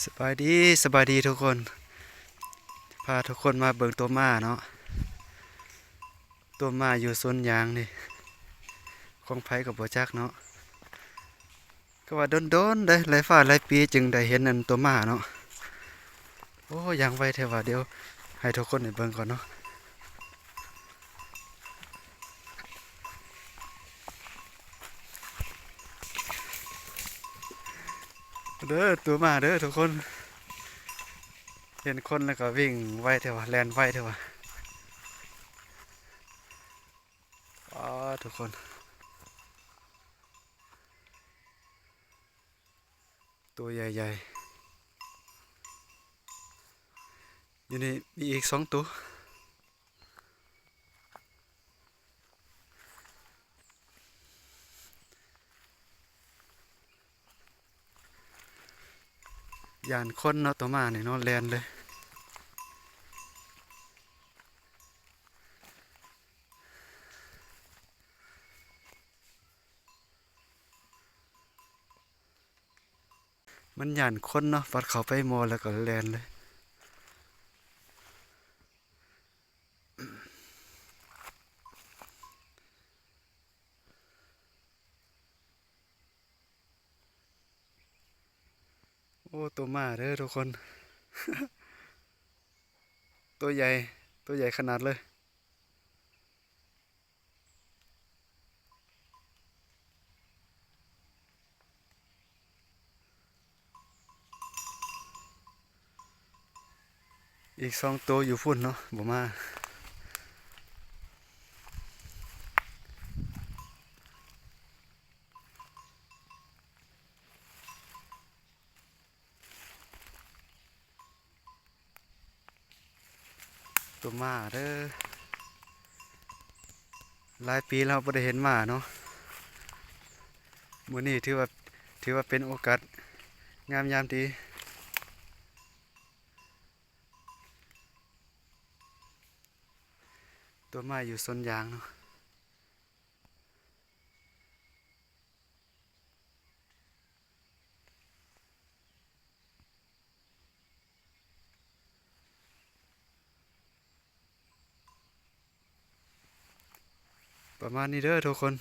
ສະບາຍດີ ສະບາຍດີທຸກຄົນ ພາທຸກຄົນມາເບິ່ງໂຕມ້າເນາະ ໂຕມ້າຢູ່ສວນຢາງນີ້ ຂອງໃຜກໍບໍ່ຈັກເນາະ ຄືວ່າດົນໆເດ້ ຫຼາຍຟ້າຫຼາຍປີຈຶ່ງໄດ້ເຫັນອັນໂຕມ້າເນາະ ໂອ້ ຍ່າງໄວແທ້ວ່າ ດຽວໃຫ້ທຸກຄົນໄດ້ເບິ່ງກ່ອນເນາະ ເດີ ໂຕມ້າເດີທຸກຄົນ ເຫັນຄົນແລ້ວກໍວິ່ງໄວແທ້ວ່າ ແລ່ນໄວແທ້ວ່າ ປາດ ທຸກຄົນ ໂຕໃຫຍ່ໆ ຢູ່ນີ້ມີອີກສອງໂຕ ຢ້ານຄົນເນາະ ໂຕມ້ານີ້ເນາະ ແລ່ນເລີຍ ມັນຢ້ານຄົນເນາະ ພັດເຂົ້າໄປໝໍ້ແລ້ວກໍແລ່ນເລີຍ ໂອ້ ໂຕມ້າເດີທຸກຄົນ ໂຕໃຫຍ່ ໂຕໃຫຍ່ຂະໜາດເລີຍ ອີກສອງໂຕຢູ່ພຸ້ນເນາະ ບໍ່ມາ ໂຕມ້າເດີ ຫຼາຍປີແລ້ວບໍ່ໄດ້ເຫັນມ້າເນາະ ມື້ນີ້ຖືວ່າ ຖືວ່າເປັນໂອກາດງາມຍາມດີ ໂຕມ້າຢູ່ສວນຢາງເນາະ. ປະມານນີ້ເດີທຸກຄົນ